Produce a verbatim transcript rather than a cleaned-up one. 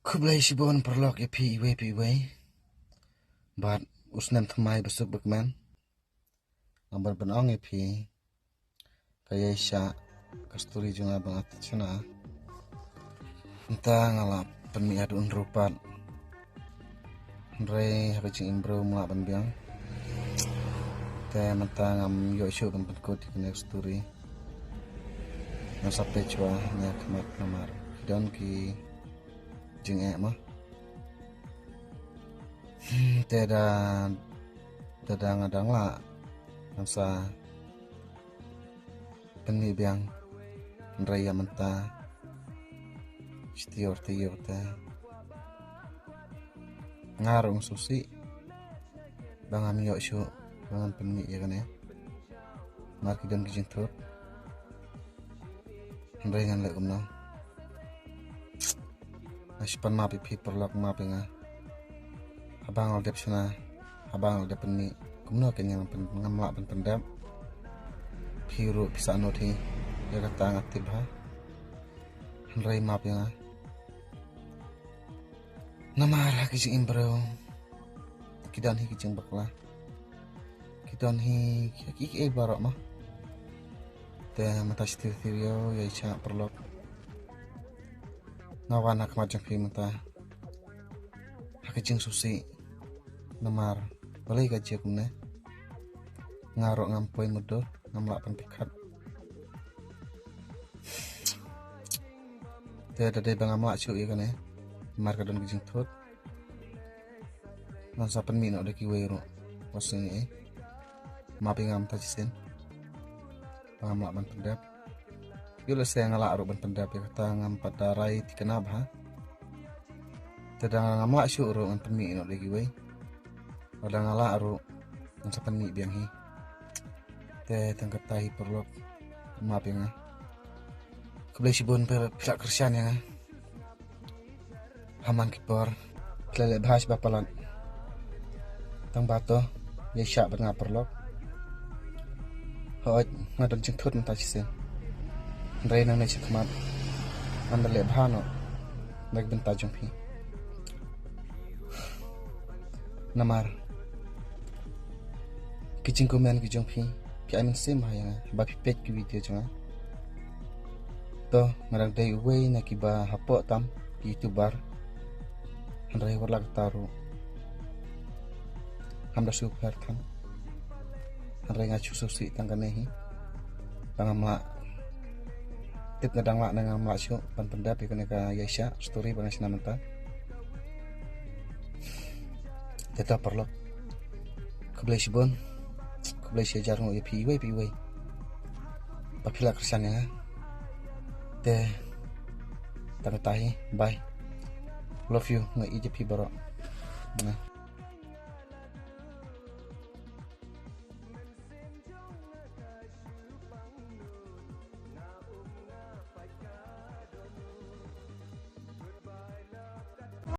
Khublei shibun paralok ïa phi iwei pa iwei. Bad u snem thymmai ba suk ba kmen. Nga ban pynong ïa phi ka ïaishah ka story jong nga ba nga tip shana. Mynta nga la pynmih haduh hynriew pat. Hynrei ha ka jingim briew ym lah ban biang. Te mynta ngam ïoh shuh ban pynkut ïa kane ka story. Nga sa peit shuwa ïa khmat namar ki don ki jingeh ma. Hmm, te da, te da nga dang lah, ngam sa pynmih biang. Hynrei ïa mynta, shi taïew ar taïew te nga ruh nga sngewsih ba ngam ïoh shuh ba ngan pynmih ïa kane. Namar ki don ki jingthut. Hynrei ngan leh kumno? Nga shu pan map ïa phi paralok, map ïa nga. Haba nga la dep shna, haba nga la dep pynmih, kumno kein ngam pyn-, ngam lah ban pyndep. Phi ruh phi sah nud hi ïa kata, nga tip bha. Hynrei map ïa nga. Namar ha ka jingim briew ki don hi ki jingbakla, ki don hi ki, ki, ki baroh ma. Te mynta shi taïew ïa ïaishah paralok. Nga wan ha khmat jong phi mynta ha ka jingsngewsih. Namar balei ka jia kumne? Nga ruh ngam poi mutdur, ngam lah ban pyrkhat. Te da dei ba ngam lah shuh ïa kane, namar ka don ka jingthut. Ngan sa pynmih noh da kiwei ruh. Wat sngew ei. Map ïa nga mynta shisien ba ngam lah ban pyndep. Ïoh lehse nga lah ruh ban pyndep, ïa kata ngam pat da rai thikna bha. Te da ngam lah shuh ruh ngan pynmih noh da kiwei. Lada nga lah ruh ngan sa pynmih biang hi. Te tang kata hi paralok, map ïa nga. Khublei shibun phi la kyrshan ïa nga ha man ki por. Phi la leh bha shibun palat. Tang ba to ïaishah bad nga paralok. Hooid, nga don jingthut mynta shisien. Hynrei nangne shakhmat ngan da leh bha noh na ka bynta jong phi. Namar ki jingkmen ki jong phi, phi ai mynsiem ha ïa nga ba phi peit ki video jong nga. To, nga dang dei uwei na kiba hapoh tam ki YouTuber. Hynrei wat la katta ruh, ngam da shu pher than. Hynrei nga shu sngewsih tang kane hi ba ngam lah. Tip nga dang lah ne ngam lah shuh ban pyndep ïa kane ka ïaishah story ba nga shna mynta. Te to paralok, khublei shibun, khublei shi hajar nguh ïa phi iwei pa iwei ba phi la kyrshan ïa nga. Te tang kata hi, bye. Love you, nga ïeit ïa phi baroh. Nah.